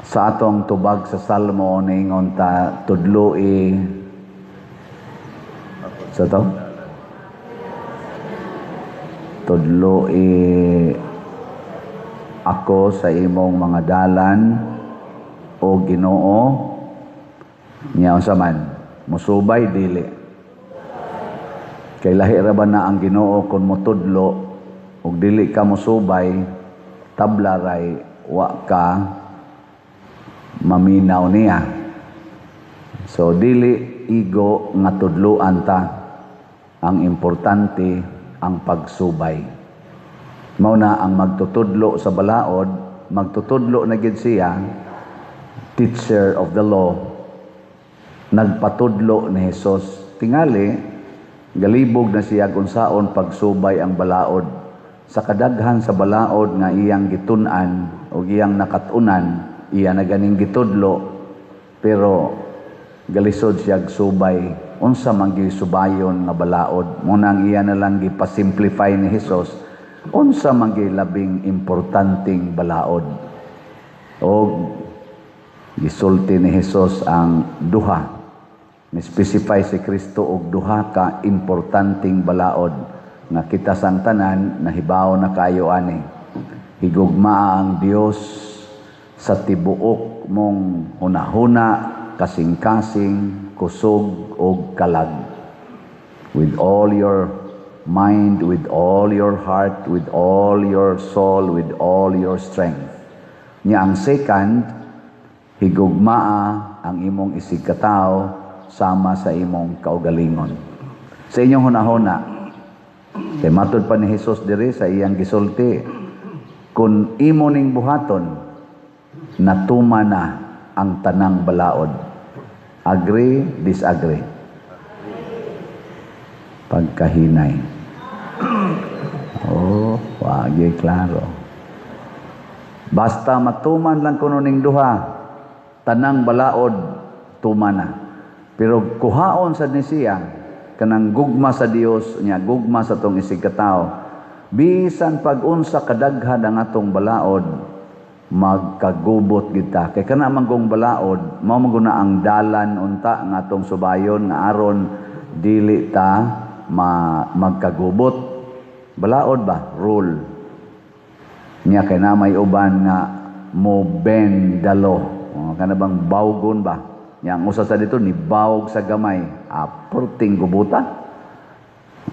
Sa atong tubag sa Salmo, niingon ta, "Tudloi sa to, tudloi ako sa imong mga dalan, o Ginoo." Nya unsa man, musubay, dili? Kay lahi ra ba na ang Ginoo kung motudlo ug dili ka mosubay, tabla ray wa ka maminaw niya. So dili igo nga tudluan ta, ang importante ang pagsubay. Mao na ang magtutudlo sa balaod, magtutudlo na gid siya, teacher of the law, nagpatudlo ni Jesus. Tingali, galibog na siya kung saon pagsubay ang balaod. Sa kadaghan sa balaod nga iyang gitun-an o iyang nakat-unan, iya na ganing gitudlo, pero galisod siya subay unsa man subayon nga balaod. Mao nang iya na lang gipasimplify ni Jesus unsa man labing importanteng balaod. Og gisulti ni Jesus ang duha. Ni-specify si Kristo og duha ka importanteng balaod nga kita sang tanan nahibaw na kayo ani: higugmaa ang Dios sa tibuok mong hunahuna, kasing-kasing, kusog og kalag. With all your mind, with all your heart, with all your soul, with all your strength. Nya ang second, higugmaa ang imong isigkatawo sama sa imong kaugalingon. Sa inyong hunahuna, kay matod pa ni Jesus diri sa iyang gisulti, kung imo ning buhaton, natuma na ang tanang balaod. Agree, disagree? Pagkahinay. Oh, wagi klaro. Basta matuman lang kuno ning duha, tanang balaod tuma na. Pero kuhaon sad ni siya kanang gugma sa Dios nya gugma sa atong isigkatawo. Bisan pag unsa kadaghan ang atong balaod, magkagubot kita. Kay kana man gong balaod, mao man guna ang dalan unta nga atong subayon nga aron dili ta magkagubot. Balaod ba? Rule. Nya kay na may uban nga mo bend the law. Oh, kana bang bawgon ba? Nya ang usa sa dito ni bawog sa gamay. Ah, perting gubuta.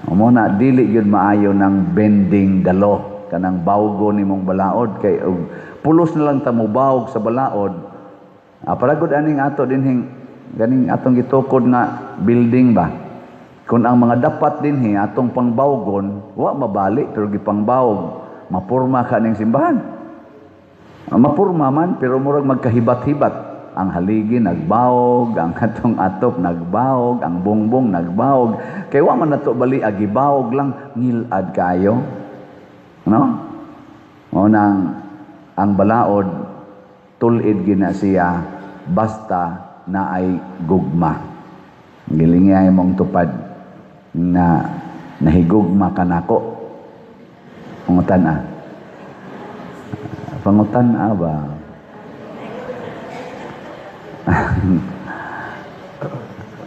Mao na dili gyud maayo ng bending the law, kanang bawgon nimong balaod, kay og pulos na lang ta mobawog sa balaod. Ah, paragod aning ato dinhing ganing atong gitukod nga building ba. Kung ang mga dapat dinhi atong pangbawgon, wa mabali pero gipangbawog, mapurma ka ning simbahan. Ah, mapurma man pero murag magkahibat-hibat. Ang haligi nagbawog, ang atong atop nagbawog, ang bongbong nagbawog. Kay wa man nato bali gibawog lang, ngilad kayo. No? Mao nang ang balaod tul-id gina siya basta naay gugma. Gilingay mong tupad na nahigugma ka nako. Pangutan ah. Pangutan ah ba?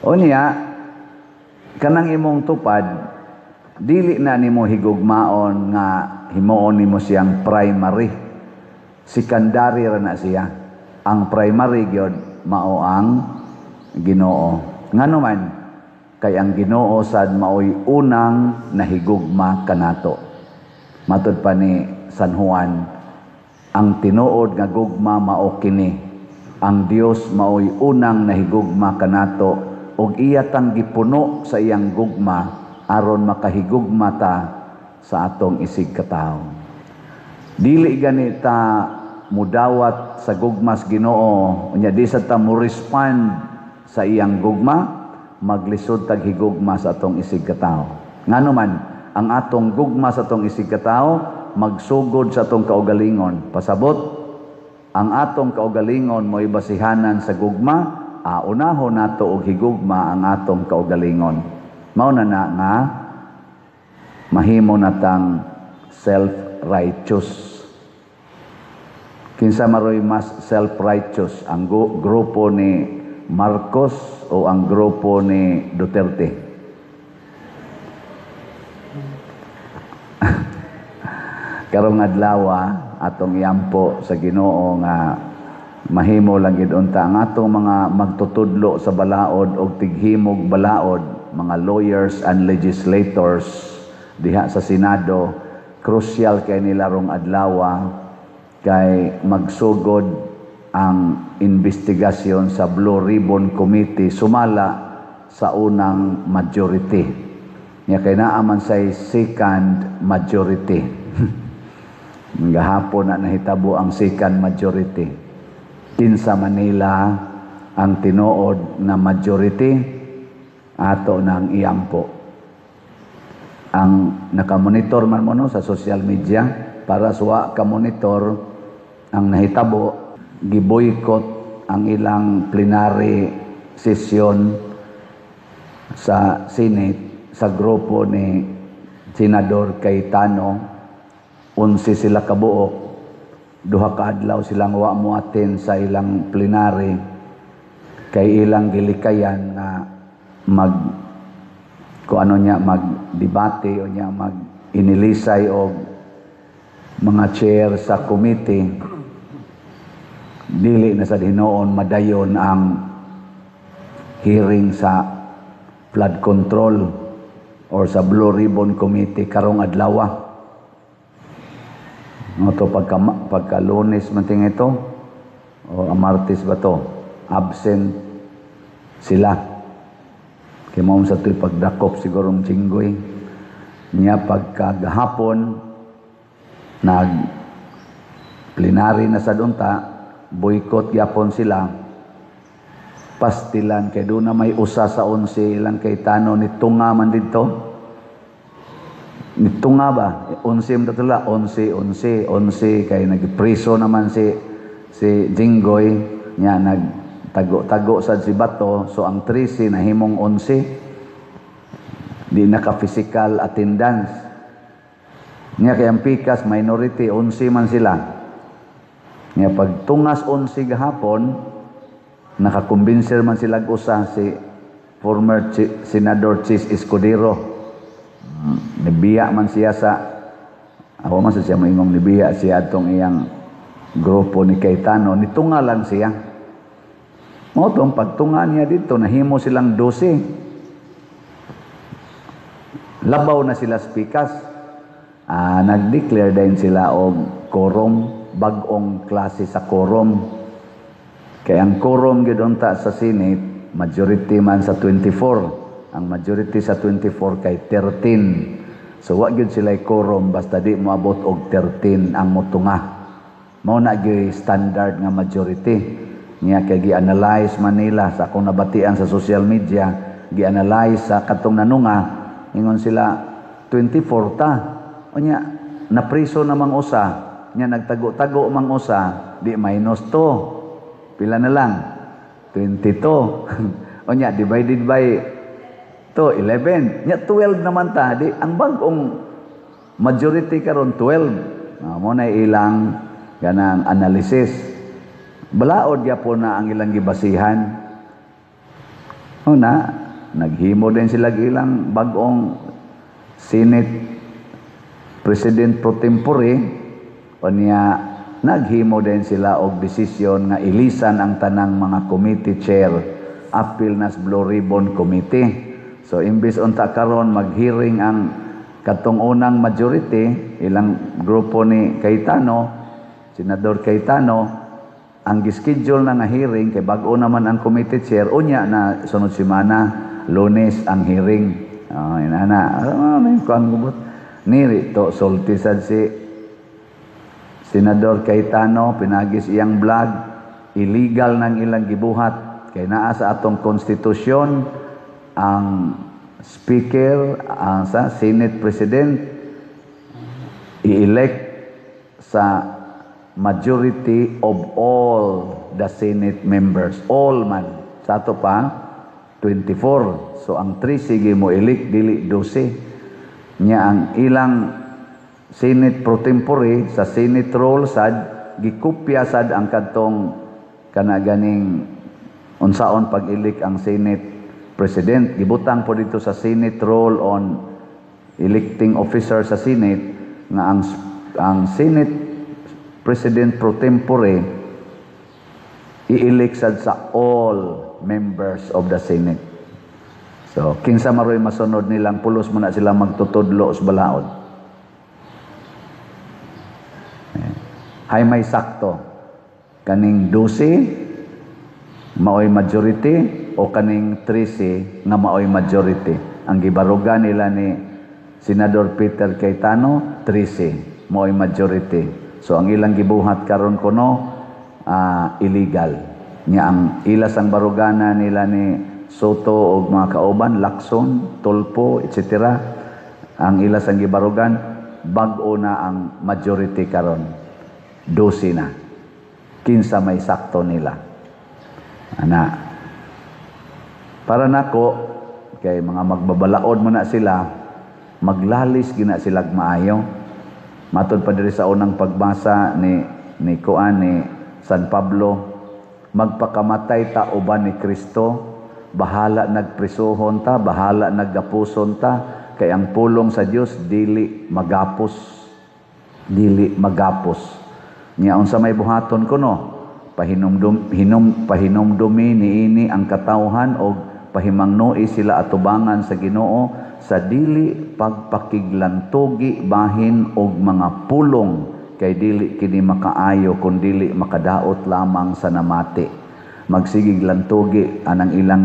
Unya, kanang imong tupad, dili na nimo higugmaon nga himuon nimo siyang primary. Secondary ra na siya. Ang primary gyud mao ang Ginoo. Ngano man, kay ang Ginoo sad maoy unang nahigugma kanato. Matod pa ni San Juan, ang tinuod nga gugma mao kini: ang Dios maoy unang nahigugma kanato ug iya tang gipuno sa iyang gugma aron makahigugma ta sa atong isigkatawo. Dili gani ta mudawat sa gugmas Ginoo, unya di sa ta mo respond sa iyang gugma, maglisod tag higugma sa atong isigkatawo. Ngano man, ang atong gugma sa atong isigkatawo magsugod sa atong kaugalingon. Pasabot, ang atong kaugalingon mo'y basihanan sa gugma, unahon nato og higugma ang atong kaugalingon. Mao na na nga mahimo natang self-righteous. Kinsa maroy mas self-righteous, ang grupo ni Marcos o ang grupo ni Duterte? Karong adlaw atong iampo sa Ginoo nga mahimo lang gid unta ang atong mga magtutudlo sa balaod og tighimog balaod, mga lawyers and legislators diha sa Senado. Crucial kay nila rong adlaw kay magsugod ang investigasyon sa Blue Ribbon Committee sumala sa unang majority. Nya kay naa man say second majority. Gahapon na nahitabo ang second majority. Kinsa Manila ang tinuod na majority, ato nang iampo. Ang nakamonitor man mo, no, sa social media, para suwa ka monitor ang nahitabo, giboykot ang ilang plenary session sa Senate sa grupo ni Senador Cayetano. 11 sila kabuok, 2 ka adlaw silang wa mo attend sa ilang plenary kay ilang gilikayan nga mag kung ano niya, magdebate o niya mag inilisay og mga chair sa committee. Dili na sa hinoon madayon ang hearing sa flood control or sa Blue Ribbon Committee karong adlaw. No to pagka Lunes man ting ito o Martes ba to, absent sila. Kay mao sa to'y pagdakop siguro ng Jinggoy. Niya pagka gahapon nag plenary na sa dunta, boycott gyapon sila. Pastilan kay doon na may usa sa 11 ilang Cayetano ni tunga man didto. Ni tunga ba? 11 man tula, 11, 11, 11 kay nagpreso naman si Jinggoy nya nagtago-tago sad si Bato, so ang 13 nahimong 11, di naka physical attendance. Nya kay ang pikas minority, 11 man sila. Nya pag tungas 11 gahapon, nakakumbinser man sila usa, si former Senador Chiz Escudero. Nibiya man siya sa ako man sa siya moingong nibiya siya atong iyang grupo ni Cayetano, nitunga lang siya. Mao tong pagtunga niya dito, nahimo silang 12. Labaw na sila sa pikas. Nag-declare din sila og quorum, bag-ong klase sa quorum. Kaya ang quorum gyud unta sa Senate, majority man sa 24. Ang majority sa 24 kay 13. So wa gyud sila quorum basta di moabot og 13 ang motunga. Mao na gyud standard nga majority. Nya kay gi-analyze man nila sa akong nabatian sa social media, gi-analyze sa katong nanunga, ingon sila 24 ta. Unya napriso namang usa, nya nagtago-tago mang usa, di minus 2. Pila na lang? 22. Unya divided by 2, 11. Nya 12 naman ta, di ang bag-ong majority karon 12. Mo na ilang ganang analysis. Balaod gyapon na ang ilang gibasihan. Una, naghimo din sila ilang bag-ong Senate President pro tempore. Unya naghimo din sila og desisyon nga ilisan ang tanang mga committee chair apil nas Blue Ribbon Committee. So imbis unta karon mag-hearing ang katong unang majority, ilang grupo ni Cayetano, Senador Cayetano, ang gischedule na nga hearing kay bag-o naman ang committee chair, unya na sunod semana, Lunes ang hearing. Oh, inana. Ano yung kuang gubot? Niri to sulti sad si Senador Cayetano pinagis iyang vlog, illegal nang ilang gibuhat kay naa sa atong konstitusyon ang speaker, ang sa Senate President i-elect sa majority of all the Senate members, all man sa ato pa 24. So ang 3 sige mo elect, dili 12. Nya ang ilang Senate pro tempore sa Senate role sad Gikopya sad ang kadtong kana ganing unsaon pag-elect ang Senate President. Gibutang po dito sa Senate Rule on Electing Officer sa Senate nga ang Senate President pro tempore i-elect sad sa all members of the Senate. So, kinsa maroy masunod nilang pulos mo na sila magtutudlo sa balaod? Hay may sakto. Kaning 12 maoy majority o kaning 13 nga maoy majority? Ang gibaruga nila ni Senador Peter Cayetano, 13 maoy majority. So ang ilang gibuhat karon kuno illegal. Nya ang ilas ang barugana nila ni Sotto og mga kauban, Lacson, Tulfo, etc. Ang ilas ang gibarugan, bag-o na ang majority karon. 12 na. Kinsa may sakto nila? Ana. Para nako, kay mga magbabalaod mo na sila, maglalis gina sila maayo. Matod pa diri sa unang pagbasa ni kuan ni San Pablo, magpakamatay ta uban ni Kristo, bahala nagprisuhon ta, bahala naggapuson ta, kay ang pulong sa Dios dili magapos, dili magapos. Nya unsa may buhaton kuno? Pahinumdumi niini ang katawhan og pahimangnoi sila atubangan sa Ginoo sa dili pagpakiglantugi bahin og mga pulong, kay dili kini makaayo kun dili makadaot lamang sa namati. Magsigig lantugi anang ilang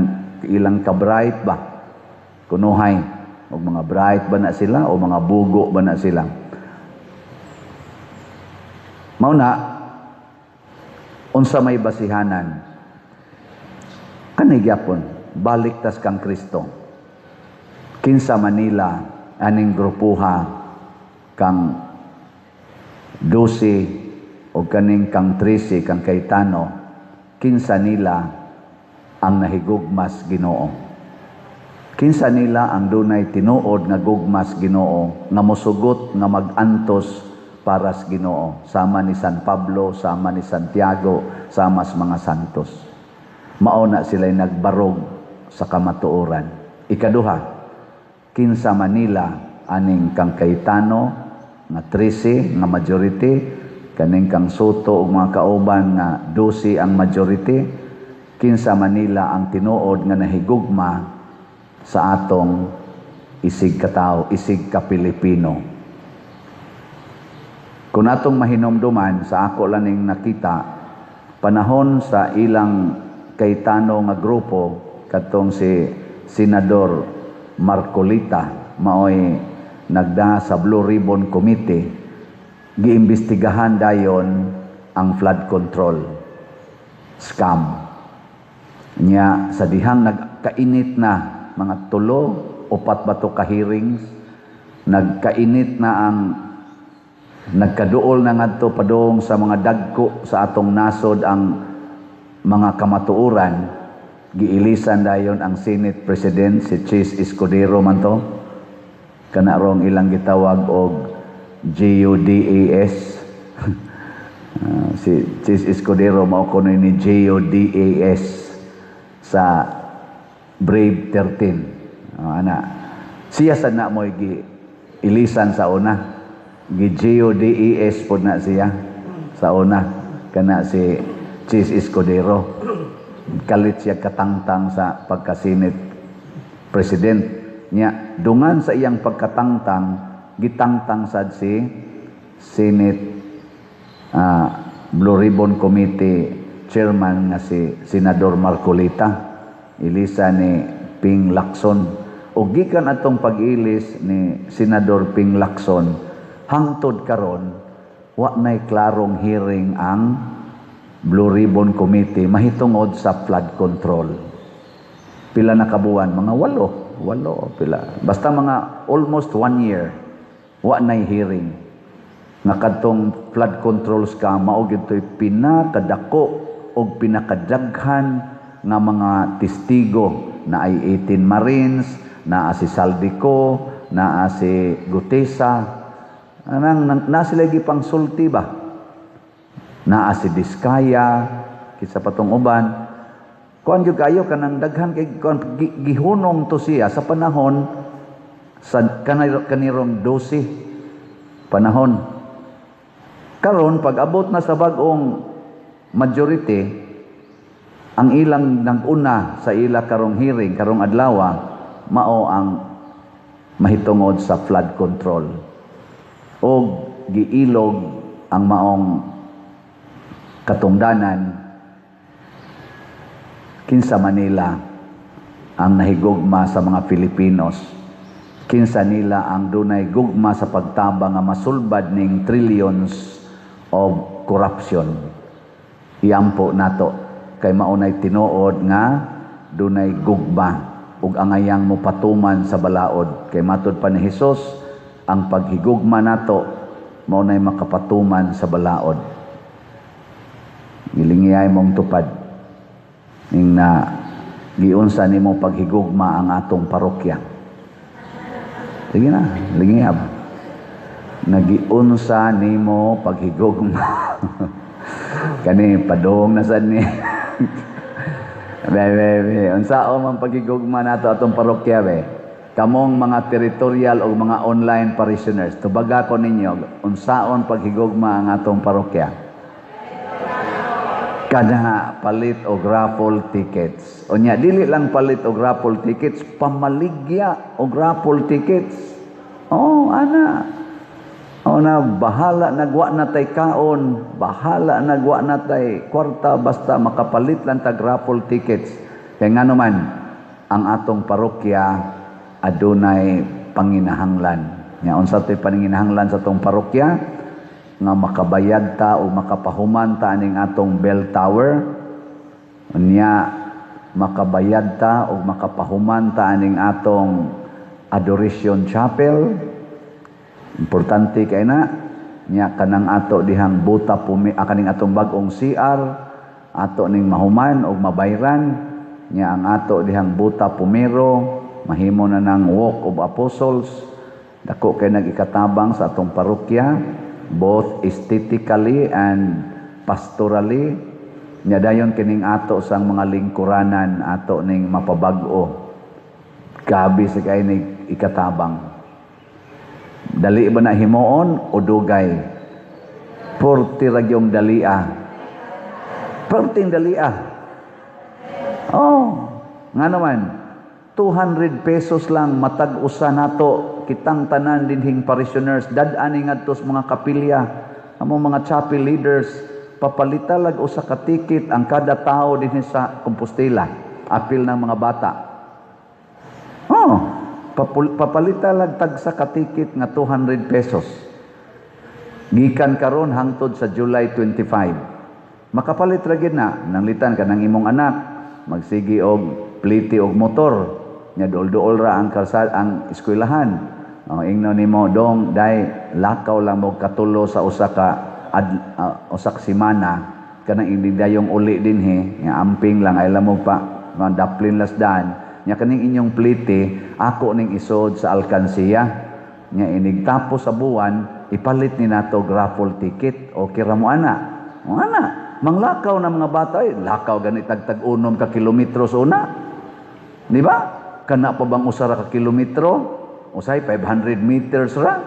ilang ka-bright ba kunuhay, og mga bright ba na sila o mga bugo ba na sila? Mao na, unsa may basihanan kani gyapon, balik tas kang Kristo. Kinsa Manila aning grupuha kang 12 o kaning kang 13 kang Cayetano, kinsa nila ang nahigugmas Ginoo? Kinsa nila ang dunay tinuod nga gugmas Ginoo nga mosugot nga magantos para sa Ginoo, sama ni San Pablo, sama ni Santiago, sama sa mga santos? Mao na sila'y nagbarog sa kamatuoran. Ikaduha, kinsa Manila aning kang Cayetano nga 13 nga majority, kaning kang Sotto ug mga kauban nga 12 ang majority, kinsa Manila ang tinuod nga nahigugma sa atong isig katao, isig ka Pilipino? Kung atong mahinumduman, sa ako lang ning nakita, panahon sa ilang Cayetano nga grupo, katong si Senador Marcolita, maoy nagda sa Blue Ribbon Committee, giimbestigahan dayon ang flood control scam. Nya sa dihang nagkainit na mga 3, 4 ba to ka hearings, nagkainit na ang nagkaduol na ngadto padung sa mga dagko sa atong nasod ang mga kamatuoran, giilisan dayon ang Senate President, si Chiz Escudero man to, kana rong ilang gitawag og GUDAS. Si Chiz Escudero mao kuno ni GUDAS sa Brave 13. Ana siya sa na mo'y giilisan sa una, gi GUDAS pod na siya sa una, kana si Chiz Escudero. Kalit siya katangtang sa pagka-Senate President niya. Dungan sa iyang pagkatangtang, gitangtang sad si Senate Blue Ribbon Committee Chairman nga si Senador Marcoleta, ilisa ni Ping Lacson. O gikan atong pag-ilis ni Senador Ping Lacson hangtod karon, wa nay klarong hearing ang Blue Ribbon Committee mahitungod sa flood control. Pila na kabuwan? Mga 8, pila. Basta mga almost 1 year, wa nay hearing. Nga kadtong flood control scam, mao gyud to'y pinakadako og pinakadaghan nga mga testigo na ay 18 Marines, naa si Zaldy Co, naa si Guteza, anang na sila gipang sulti ba? Naa si Diskaya, kinsa pa tong uban. Kuan gyud kayo, kanang daghan kay kuan, gihunong to siya sa panahon sa kanirong 12 panahon. Karon, pag abot na sa bag-ong majority, ang ilang nag-una sa ila karong hearing karong adlaw mao ang mahitungod sa flood control. Og giilog ang maong katungdanan. Kinsa Manila ang nahigugma sa mga Filipinos? Kinsa nila ang dunay gugma sa pagtabang nga masulbad ning trillions of corruption? Iampo nato kay maunay tinuod nga dunay gugma ug angayang mopatuman sa balaod, kay matud pa ni Hesus, ang paghigugma nato mao nay makapatuman sa balaod. Gilingiyay mong tupad ning na giunsa nimo paghigugma ang atong parokya. Sige na, lingiyab. Nagiunsa nimo paghigugma. Kani padong na sad ni. Be, be, be. Unsaon man paghigugma nato atong parokya, be? Kamong mga territorial o mga online parishioners, tubaga ko ninyo, unsaon paghigugma ang atong parokya? Kada palit og raffle tickets. Unya, dili lang palit og raffle tickets, pamaligya og raffle tickets. Oh, ana. O na, bahala nagwa na tay kaon, bahala nagwa na tay kwarta, basta makapalit lang tag raffle tickets. Kay ngano man, ang atong parokya adunay panginahanglan. Nya unsa to'y panginahanglan sa atong parokya? Nga makabayad ta o makapahuman ta aning atong bell tower. Unya, makabayad ta o makapahuman ta aning atong Adoration Chapel. Importante kay na nya kanang ato dihang buta pumi, kaning atong bag-ong CR ato ning mahuman og mabayran. Nya ang ato dihang buta pumero mahimo na ng Walk of Apostles. Dako kay nagikatabang sa atong parokya, both aesthetically and pastorally. Nya dayon kining ato sang mga lingkuranan ato ning mapabag-o. Gabi sa kay ning ikatabang. Dali ba na himuon o dugay? Porti ra gyung dalia. Perting dalia. Oh, nga naman, 200 pesos lang matag usa nato, kitang tanan dinhing parishioners, dad-ani ngadto sa mga kapilya, amo mga chapel leaders, papalita lag usa ka ticket ang kada tao dinhi sa Compostela, apil ng mga bata. Oh, papalita lag tagsa ka ticket nga 200 pesos. Gikan karon hangtod sa July 25. Makapalit ra gyud na, nanglitan ka ng imong anak, magsigi og pliti og motor, nya duol-duol ra ang kalsada, ang eskwelahan. Oh, ingno nimo, "Dong, dai, lakaw lang mo katulo sa usa ka usa ka semana kanang dayong uli dinhi, nga amping lang ay mo pa mga daplin lasdan. Nya kaning inyong plite ako ning isod sa alkansiya. Nya inig tapos sa buwan, ipalit ni nato raffle ticket. Okay ra mo ana?" O ana, manglakaw na mga bata, ay lakaw gani tagtag 6 ka kilometro sa una. Di ba? Kana pa bang usa ra ka kilometro? Usay 500 meters ra.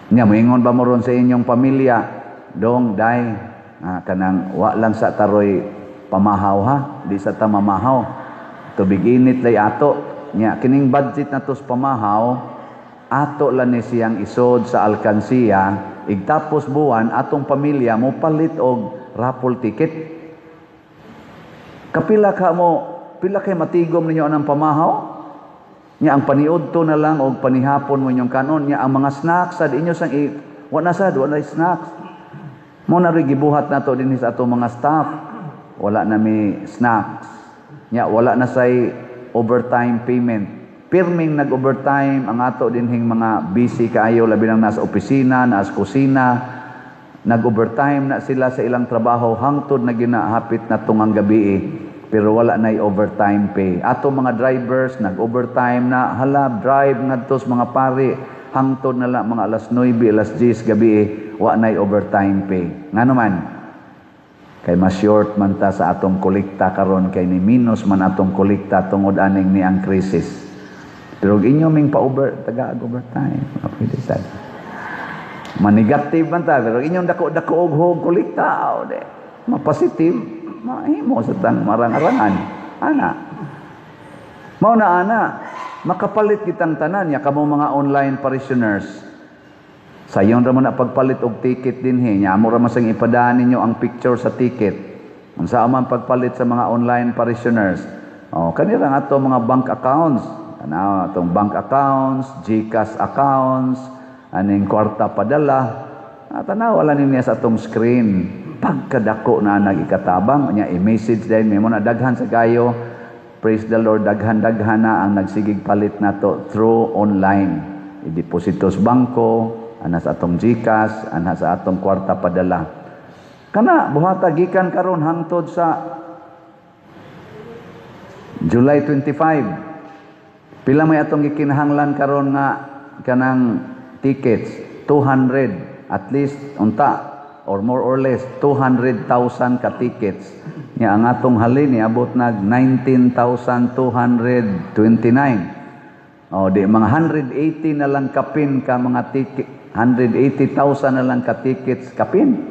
Nya moingon ba mo ron sa inyong pamilya, "Dong, dai, kanang wa lang sa taroy pamahaw ha, di sa ta mamahaw. Tubig init lay ato. Nya kining budget na sa pamahaw, ato lang ni siyang isod sa alkansiya, igtapos buwan atong pamilya mo palit og raffle ticket"? Kapila ka mo, pila kay matigom ninyo anang pamahaw? Nya ang paniudto na lang og panihapon mo inyong kanon, nya ang mga snacks sad inyo sang wa na sad, wa na snacks. Mo na rin gibuhat nato dinhi sa atong mga staff. Wala na mi snacks. Nya wala na say overtime payment. Pirming nag-overtime ang ato dinhing mga busy kaayo, labi nang nasa opisina, nasa kusina, nag-overtime na sila sa ilang trabaho hangtod na ginahapit na tungang gabi eh. Pero wala na overtime pay. Ato mga drivers nag-overtime na, hala, drive ngadto sa mga pari hangtod na lang mga alas 9, alas 10 gabi eh. wa nay overtime pay. Ngano man? Kay mas short man ta sa atong kolekta karon, kay ni minus man atong kolekta tungod aning ni ang crisis. Pero inyo ming pa-over taga overtime, pwede sad. Manigative man ta, pero inyong dako-dako og hog kolekta, o de ma-positive, mahimo sa tang marang-arangan. Ana. Mao na ana, makapalit kitang tanan ya kamo mga online parishioners. Sayon ra mo na pagpalit og ticket dinhi, nya amo ra man sang ipadaan ninyo ang picture sa ticket. Unsa man pagpalit sa mga online parishioners? Oh, kanira nga ato mga bank accounts. Ana atong bank accounts, GCash accounts, aning kwarta padala. Ah, tanaw wala niya sa atong screen. Pagkadako na nag-ikatabang, nya i-message din mo na daghan sa gayo. Praise the Lord, daghan-daghan na ang nagsigig palit nato through online. I-deposito sa bangko, ana sa atong GCash, ana sa atong kwarta padala. Kana buhata gikan karon hangtod sa July 25. Pila may atong gikinahanglan karon nga kanang tickets? 200 at least unta or more or less 200,000 ka tickets. Nya ang atong halin niabot nag 19,229. O di mga 180 na lang kapin ka mga ticket, 180,000 na lang ka tickets kapin.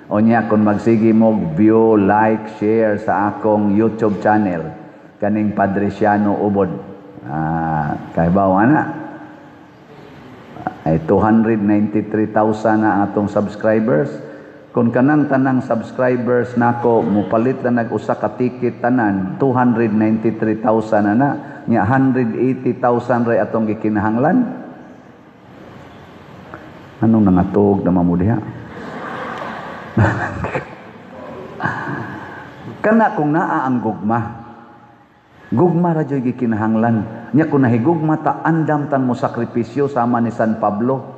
O nya kung magsige mo view, like, share sa akong YouTube channel kaning Padre Siano Ubod. Ah, kahibaw ana. Ay 293,000 na ang atong subscribers. Kung kanang tanang subscribers nako mupalit na nag usa ka ticket tanan, 293,000 na na. Nya 180,000 ray atong gikinahanglan. Anong nangatog na mo diha? Kana kung naa ang gugma. Gugma ra jud gikinahanglan. Nya kung nahigugma ta, andam tang mo sakripisyo sama ni San Pablo,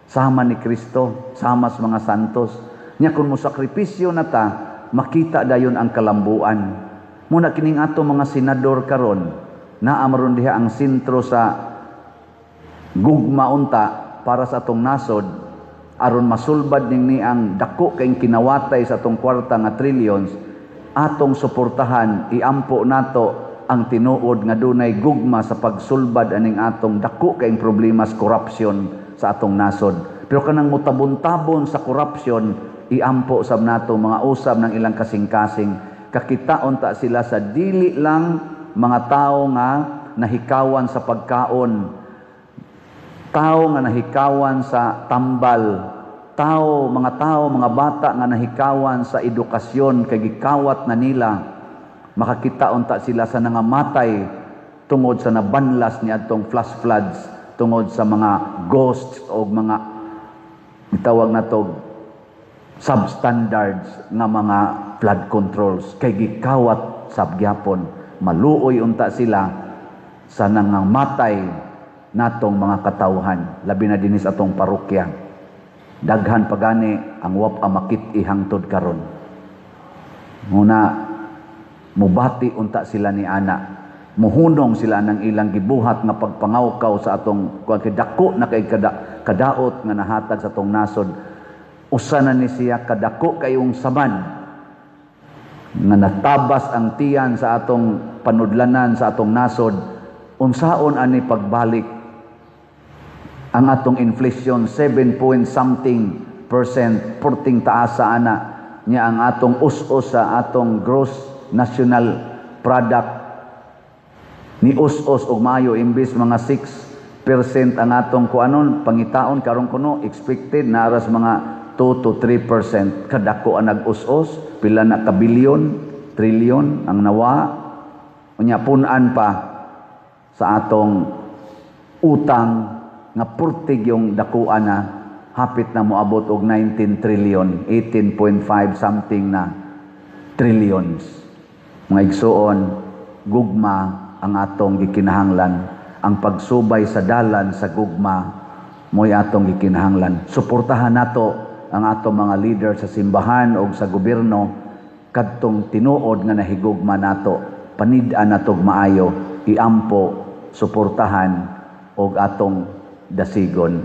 sama ni Kristo, sama sa mga santos. Nya kung mo sakripisyo na ta, makita dayon ang kalambuan. Muna kining ato mga senador karon, naa maron diha ang sentro sa gugma unta para sa atong nasod aron masulbad ning ni ang dako kay kinawatay sa atong kwarta nga trillions, atong suportahan, iampo nato ang tinuod nga dunay gugma sa pagsulbad aning atong dako kay problema sa corruption sa atong nasod. Pero kanang mutabon-tabon sa corruption, iampo sab nato mga usab ng ilang kasing-kasing. Kakitaon ta sila sa dili lang mga tao nga nahikawan sa pagkaon, tao nga nahikawan sa tambal, tao, mga tao, mga bata nga nahikawan sa edukasyon kay gikawat na nila. Makakita unta sila sa nangamatay tungod sa nabanlas ni atong flash floods, tungod sa mga ghosts o mga gitawag nato substandards nga mga flood controls kay gikawat sab gyapon. Maluoy unta sila sa nangamatay natong mga katawhan, labi na dinhi sa atong parokya. Daghan pagani ang wap amakit ihangtod karon. Muna mubati unta sila ni ana, muhunong sila ng ilang gibuhat nga pagpangawkaw sa atong kuan kay dako na kay kadaot nga nahatag sa atong nasod. Usa na ni siya kadako kayong samad nga natabas ang tiyan sa atong panudlanan sa atong nasod. Unsaon ani pagbalik ang atong inflation 7 point something percent, porting taas sa ana niya ang atong us-us sa atong gross national product ni us-us og maayo, imbis mga 6% ang atong kuanon pangitaon karon kuno expected na aras mga 2 to 3%. Kadako ang nag-us-us, pila na ka bilyon, trilyon ang nawa. Unya pun-an pa sa atong utang nga purtig yung dakuan na hapit na moabot og 19 trillion, 18.5 something na trillions. Mga igsuon, gugma ang atong gikinahanglan. Ang pagsubay sa dalan sa gugma mo'y atong gikinahanglan. Suportahan nato ang atong mga leader sa simbahan o sa gobyerno kadtong tinuod nga nahigugma nato. Panid-an natog maayo, iampo, suportahan og atong dasigon.